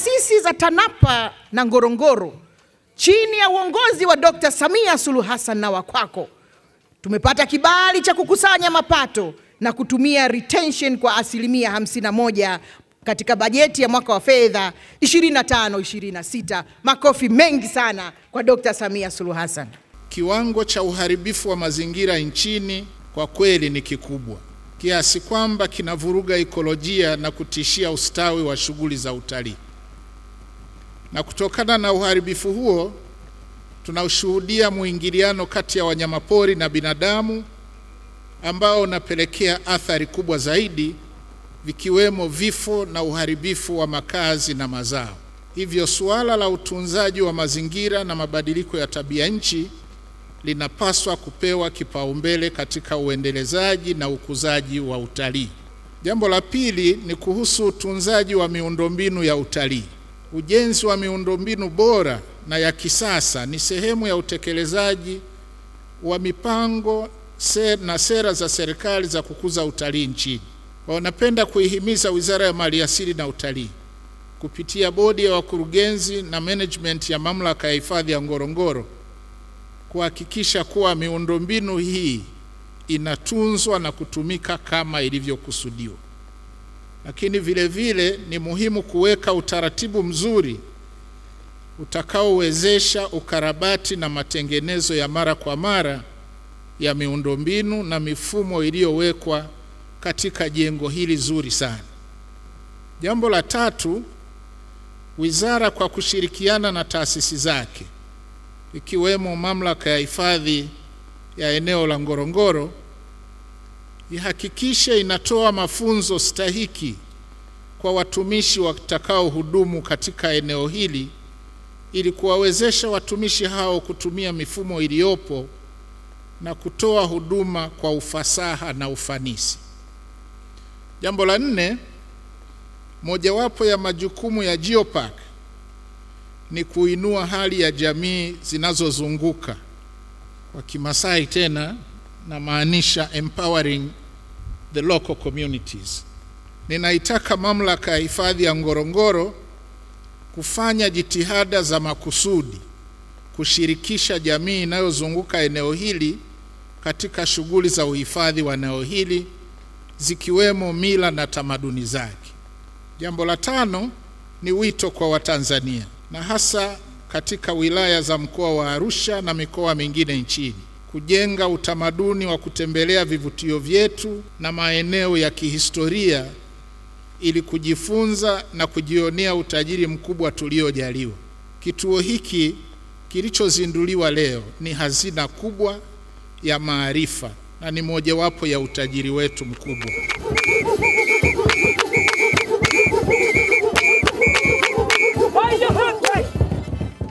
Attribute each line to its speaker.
Speaker 1: Taasisi za TANAPA na Ngorongoro chini ya uongozi wa Dr. Samia Suluhu Hassan na wakwako tumepata kibali cha kukusanya mapato na kutumia retention kwa 51% katika bajeti ya mwaka wa fedha 25-26. Makofi mengi sana kwa Dr. Samia Suluhu Hassan.
Speaker 2: Kiwango cha uharibifu wa mazingira nchini kwa kweli ni kikubwa kiasi kwamba kinavuruga ekolojia na kutishia ustawi wa shughuli za utalii. Na kutokana na uharibifu huo, tunashuhudia mwingiliano kati ya wanyamapori na binadamu ambao unapelekea athari kubwa zaidi, vikiwemo vifo na uharibifu wa makazi na mazao. Hivyo suala la utunzaji wa mazingira na mabadiliko ya tabia nchi linapaswa kupewa kipaumbele katika uendelezaji na ukuzaji wa utalii. Jambo la pili ni kuhusu utunzaji wa miundombinu ya utalii. Ujenzi wa miundombinu bora na ya kisasa ni sehemu ya utekelezaji wa mipango na sera za serikali za kukuza utalii nchini. Wanapenda kuihimiza Wizara ya Maliasili na Utalii kupitia bodi ya wakurugenzi na management ya Mamlaka ya Hifadhi ya Ngorongoro kuhakikisha kuwa miundombinu hii inatunzwa na kutumika kama ilivyokusudiwa. Lakini vile vile ni muhimu kuweka utaratibu mzuri utakaowezesha ukarabati na matengenezo ya mara kwa mara ya miundombinu na mifumo iliyowekwa katika jengo hili zuri sana. Jambo la tatu, wizara kwa kushirikiana na taasisi zake ikiwemo Mamlaka ya Hifadhi ya Eneo la Ngorongoro ihakikishe inatoa mafunzo stahiki kwa watumishi watakaohudumu katika eneo hili ili kuwawezesha watumishi hao kutumia mifumo iliyopo na kutoa huduma kwa ufasaha na ufanisi. Jambo la nne, mojawapo ya majukumu ya Geopark ni kuinua hali ya jamii zinazozunguka. Kwa Kimasai tena namaanisha empowering the local communities. Ninaitaka Mamlaka ya Hifadhi ya Ngorongoro kufanya jitihada za makusudi kushirikisha jamii inayozunguka eneo hili katika shughuli za uhifadhi wa eneo hili zikiwemo mila na tamaduni zake. Jambo la tano ni wito kwa Watanzania na hasa katika wilaya za mkoa wa Arusha na mikoa mingine nchini kujenga utamaduni wa kutembelea vivutio vyetu na maeneo ya kihistoria ili kujifunza na kujionea utajiri mkubwa tuliojaliwa. Kituo hiki kilichozinduliwa leo ni hazina kubwa ya maarifa na ni mojawapo ya utajiri wetu mkubwa.